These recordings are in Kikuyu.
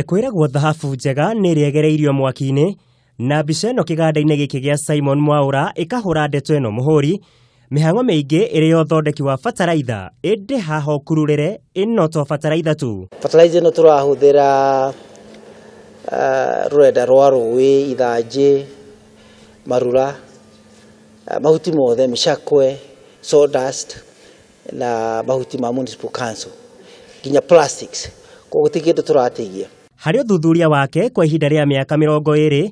Kwĩragwo thahabu njega nĩ ĩrĩa ĩgereirio mwaki-inĩ, na mbica ĩno kĩganda-inĩ gĩkĩ gĩa Simon Mwaũra ĩkahũra ndeto ĩno mũhũri. Mĩhang'o mĩingĩ ĩrĩ ya ũthondeki wa bataraitha, ĩndĩ haha ũkururĩre ĩno to bataraitha tu. Fertilizer ĩno tũrahũthĩra rũrenda rwa rũĩ, ithanjĩ, marura, mahuti mothe, mĩcakwe, sawdust na mahuti ma municipal council nginya plastics, koguo gũtirĩ kĩndũ tũratigia. Harĩ ũthuthuria wake kwa ihinda rĩa mĩaka 20,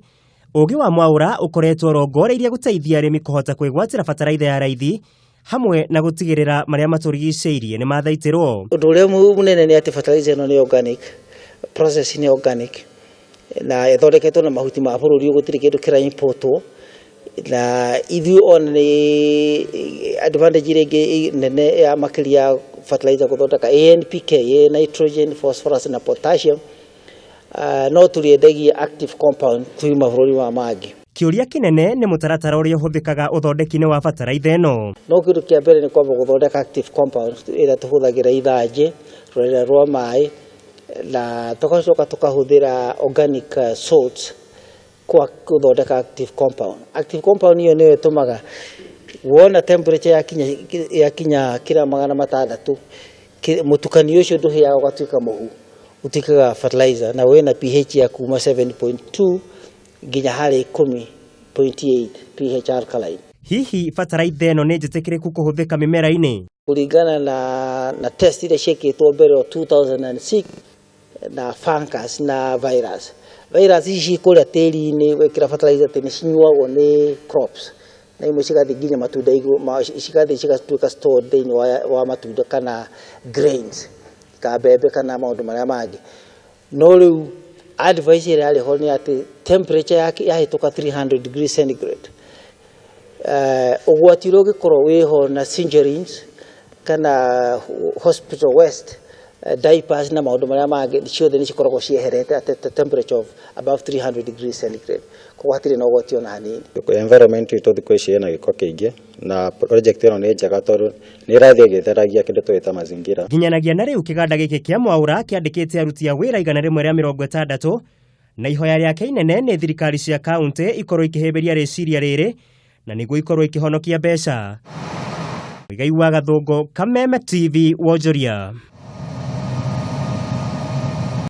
ũgĩ wa Mwaũra ũkoretwo ũrongoreirie gũteithia arĩmi kũhota kwĩgwatĩra bataraitha ya raithi hamwe na gũtigĩrĩra marĩa matũrigicĩirie nĩ mathaitĩrwo. Ũndũ ũrĩa mũnene nĩ atĩ fertilizer ĩno nĩ organic, process nĩ organic na ĩthondeketwo na mahuti ma bũrũri, gũtirĩ kĩndũ kĩra importwo. Na ithuĩ ona nĩ advantage ĩrĩa ĩngĩ nene ya makĩria ya fertilizer gũthondeka NPK, nitrogen, phosphorus na potassium, no tũrĩendagia active compound kwĩ mabũrũri ma mangĩ. Kĩũria kĩnene nĩ mũtaratara ũrĩa ũhũthĩkaga ũthondeki-inĩ wa bataraitha ĩno. No kĩndũ kĩa mbere nĩ kwamba gũthondeka active compound ĩrĩa tũhũthagĩra ithanjĩ, rũrenda rwa maĩ, na tũgacoka tũkahũthĩra organic salts kwa gũthondeka active compound. Active compound ĩyo nĩyo ĩtũmaga wona temperature yakinya kĩra 600, mũtukanio ũcio ndũhĩaga ũgatuĩka mũhu, ũtuĩkaga fertilizer na wĩna pH ya kuma 7.2 nginya harĩ 10.8 pH alkaline. Hihi bataraitha ĩno nĩ njĩtĩkĩrĩku kũhũthĩka mĩmera-inĩ? Kũringana na test iria ciĩkĩtwo mbere o 2006 na fungus na virus. Virus ici kũrĩa tĩri-inĩ wekĩra fertilizer atĩ nĩ cinyuagwo nĩ crops na imwe cigathiĩ nginya matunda igũrũ, cigathiĩ cigatuĩka stored thĩinĩ wa matunda kana grains ta mbembe kana maũndũ marĩa mangĩ. No rĩu advice ĩrĩa yarĩ ho nĩ atĩ temperature yahĩtũka 300 degrees centigrade, ũgwati ũrĩa ũngĩkorwo wĩho na singerines kana hospital waste, diapers na maũndũ marĩa mangĩ ciothe nĩ cikoragwo cieherete at a temperature of above 300 degrees centigrade, koguo hatirĩ na ũgwati ona hanini. Environment itũ thikũ ici ĩna gĩko kĩingĩ na project ĩno nĩ njega tondũ nĩ ĩrathiĩ ĩgĩtheragia kĩndũ tũgĩta mazingira. Nginyanagia na rĩu kĩganda gĩkĩ kĩa Mwaũra kĩandĩkĩte aruti a wĩra 160, na ihoya rĩake inene nĩ thirikari cia kaunti ikorwo ikĩhĩmbĩria rĩciria rĩrĩ na nĩguo ikorwo ikĩhonokia mbeca. Mũigai wa Gathũngũ, Kameme TV, Wonjoria.